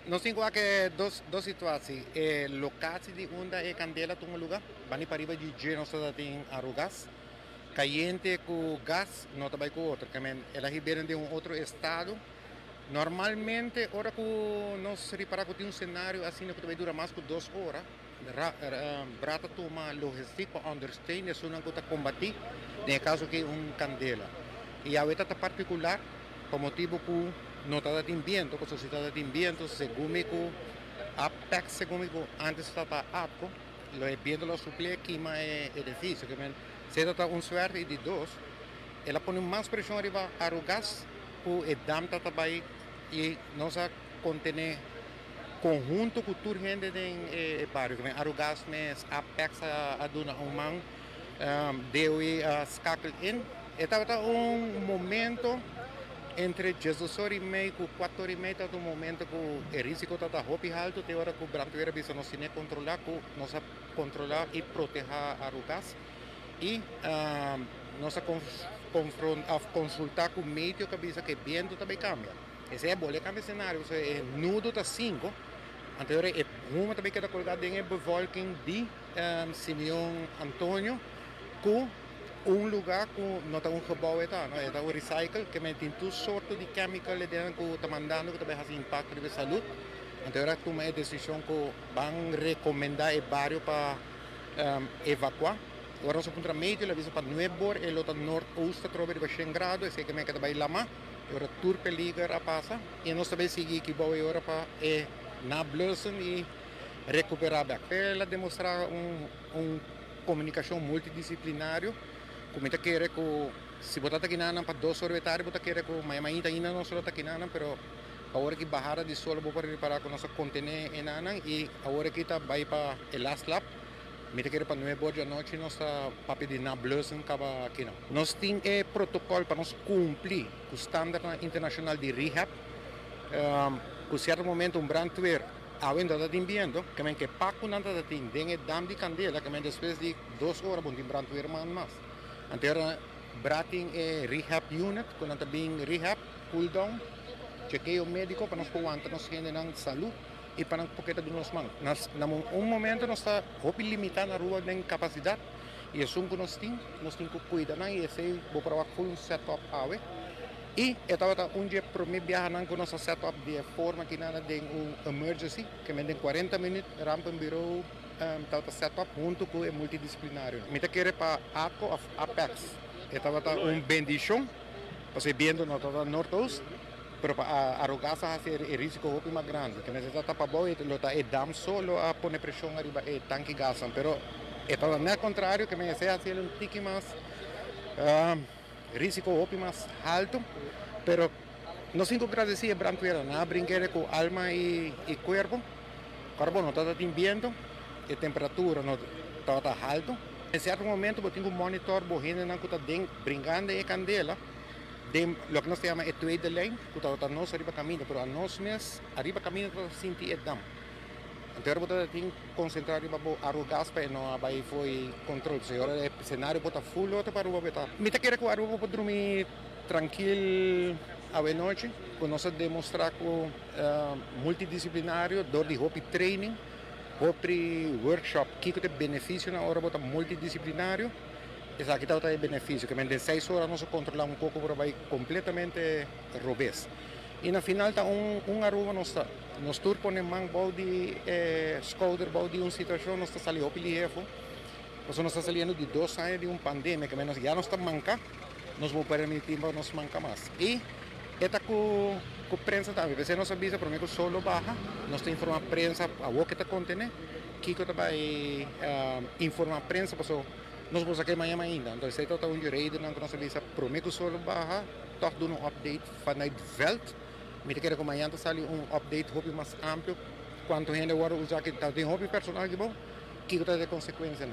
Nos tin ku dos situatie. E locatie di unda e candela tuma lugar. Bani pariba di dje nos tin Arugas. Cayente cu gas no ta bay cu otro. Kemen el a hiberen den un otro estado. Normalmente, ora cu nos ripara cu tin un scenario asina cu ta dura mas cu 2 ora, brad ta tuma logistiek pa ondersteunen esunnan cu ta combati, den caso cu un candela. Y awe ta particular pa motibo cu no tabatin biento, pasobra si tabatin biento, segun cu Apex, segun cu antes tabata APCO, lo e biento lo suplia kima e edificio. Kemen, esey ta un suerte y di dos, el a pone mas presion riba Arugas cu e dam ta bay y nos a contene conhunto cu tur hende den e bario. Kemen Arugas mes, Apex a duna un man, DOE a schakel in. E tabata un momento entre 12:30 cu 4:30, tabata un momento cu e risico tabata hopi halto, te ora cu brandweer a bisa nos tin controla, cu nos a controla y proteha Arugas. Y nos a consulta cu meteo cu a bisa cu biento tambe a cambia. Esey a bolbe cambia scenario, e nudo ta 5, anto e huma tambe keda colga den bevolking di Simeon Antonio, cu un lugar cu no ta un gebouw ta, no, ta un recycle, kemen tin tur sorto di chemical den cu ta mandando cu tambe haci impacto di salud. Anto a tuma e decision cu ban recomenda e bario pa evacua. Awor nos puntra meteo, el a bisa pa 9 or e lo ta noordoost atrobe riba 100 grado, esey kemen cu ta bay lama. Awor tur peliger a pasa y nos tambe sigui aki bou ora pa e nablussen y recupera back. El a demostra un comunicacion multidisciplinario, cu mi ta kere cu si bo ta akinan pa 2 or di tardi, bo ta kere cu mañana ainda nos ta akinan, pero awor cu bahada di solo bo por ripara cu nos a contene einan y awor cu ta bay pa e last lap. Mi ta kere pa 9 or di anochi nos ta papia di nablussen caba aki no. Nos tin e protocol pa nos cumpli cu standard internacional di rehab. Cu cierto momento un brandweer ainda ta tin biento, kemen cu paco nan ta tin den e dam di candela, kemen despues di 2 ora bo no tin brandweer man mas. Anto brad tin e rehab unit, cu nan ta bin rehab, cool down, chequeo medico pa nos por wanta nos hendenan salud y pa nan por keda den nos man. Na un momento nos ta hopi limita na Aruba den capacidad y esun cu nos tin cu cuida nan y esey bo por full un setup awe. Y e tabata un di e prome biahanan cu nos a set up di forma cu nan den un emergency, kemen den 40 minuut rampenbureau tabata set up hunto cu e multidisciplinario. Mi ta kere pa APCO of Apex. E tabata un bendicion, pasobra biento no tabata noordoost, pero pa Arugas a haci e risico hopi mas grandi. Kemen si ta pabou lo ta e dam solo a pone presion ariba e tanki gas, pero e tabata net contrario, kemen esey a haci un tiki mas risico hopi mas halto, pero nos tin cu gradici e brandweer, nan a bringa cu alma y cuerpo. Awor no tabata tin biento, e temperatura no tabata halto. Den cierto momento bo tin cu monitor bo hendenan cu ta den bringando e candela, den loke nos ta yama e tweede lijn, cu tabata nos ariba caminda, pero anos mes ariba caminda tabata sinti e damp. Anto bo tin concentra riba bo Arugas pa no a bay fo'i control. So ora e scenario por ta full otro pa Aruba beta. Mi ta kere cu Aruba por drumi trankil awe nochi, cu nos a demostra cu multidisciplinario door di hopi training, hopi workshop, kico ta e beneficio na ora bo ta multidisciplinario. Esaki ta e beneficio, kemen den 6 ora nos a controla un poco por bay completamente robes. Y na final ta un Aruba nos ta. Nos tur pone man bou di schouder bou di un situacion, nos ta sali hopi lihe. Pasobra nos ta saliendo di 2 aña di un pandemia, kemen ya nos ta manca, nos no por permiti pa nos manca mas. Y e ta cu prensa tambe, pesey nos a bisa prome cu solo baha, nos ta informa prensa awo cu ta contene, kico ta bay informa prensa, pasobra nos por saca mañana ainda. Anto esey ta un di redennan cu nos a bisa prome cu solo baha, toch duna un update vanuit veld. Mi ta kere cu mañana ta sali un update hopi mas amplio, cuanto hende a wordo usa, cu tin hopi personal aki bou, kico ta e consecuencia.